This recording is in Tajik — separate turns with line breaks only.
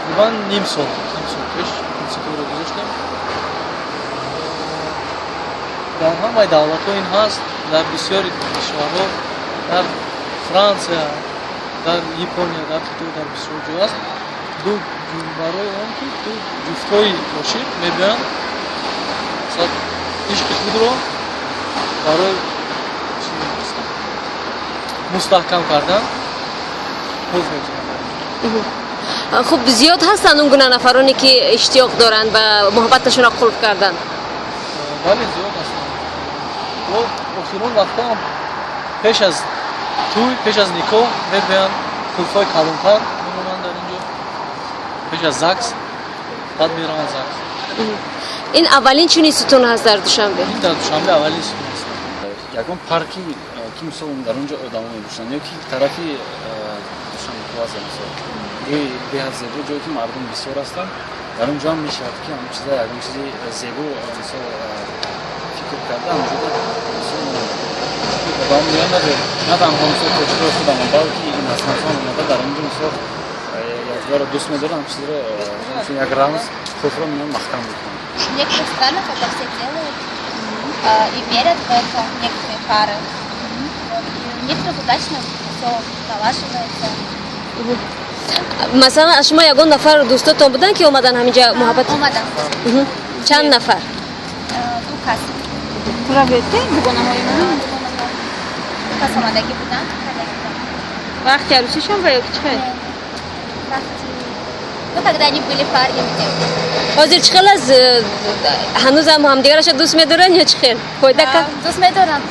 Тақрибан ним сол пеш институтро гузоштем. Дар ҳамаи давлатҳо ин ҳаст, дар бисёри кишварҳо, дар Франсия, дар Япония, дар Хитой, дар бисёр ҷо аст. Ду барои он ки ду ҷуфтҳои ошиқ мебиёянд, ишқи худро барои мустаҳкам кардан қулф мегузоранд.
Хуб, зиёд ҳастанд он гуна нафароне, ки иштиёқ доранд ба муҳаббаташонро қулф кардан?
Бале, зиёд ҳастанд. Охирон вақтҳо ҳам пеш аз тӯй, пеш аз никоҳ мебиёянд, қулфҳои калонтар мемонанд дар ин ҷо пеш аз ЗАГС, баъд мераванд ЗАГС.
Ин аввалин чунин сутун ҳаст дар Душанбе?
Ин дар Душанбе аввалин сутун аст.
Ягон парки, ки мисол дар он ҷо одамо мебошанд ё ки тарафи Душанбе Плаза, мисол, ҷои беҳад зебо, ҷое ки мардум бисёр ҳастанд, дар он ҷо ҳам мешавад, ки ҳамон чиза, ягон чизи зебо, мисол, фикр карда, ҳамҷода, мисол, одам меоянд, на танҳо, мисол, тоҷикои худамон, балки иностранцон омада дар он ҷо, мисол, якдигарро дӯст медоранд, ҳам чизро чун як рамз худро меоянд, маҳкам мекунанд.
В некоторых странах это все делают и верят в это некоторые пары. Вот. И у некоторых удачно все налаживается.
Масалан, аз шумо ягон нафар дӯстотон буданд, ки омадан ҳаминҷа муҳаббат?
Омадан.
Чанд нафар?
Ду кас.
Туравете дугонаҳои ман?
Ду кас омадагӣ буданд, кардагӣ буданд.
Вақти арӯсишон ва ё ки чӣ хел?
Вақти, ну, когда они были парнями, девушками.
Ҳозир чӣ хел аст? Ҳанӯзам ҳамдигараша дӯст медоранд ё чӣ хел, фоида кард?
Дӯст медоранд.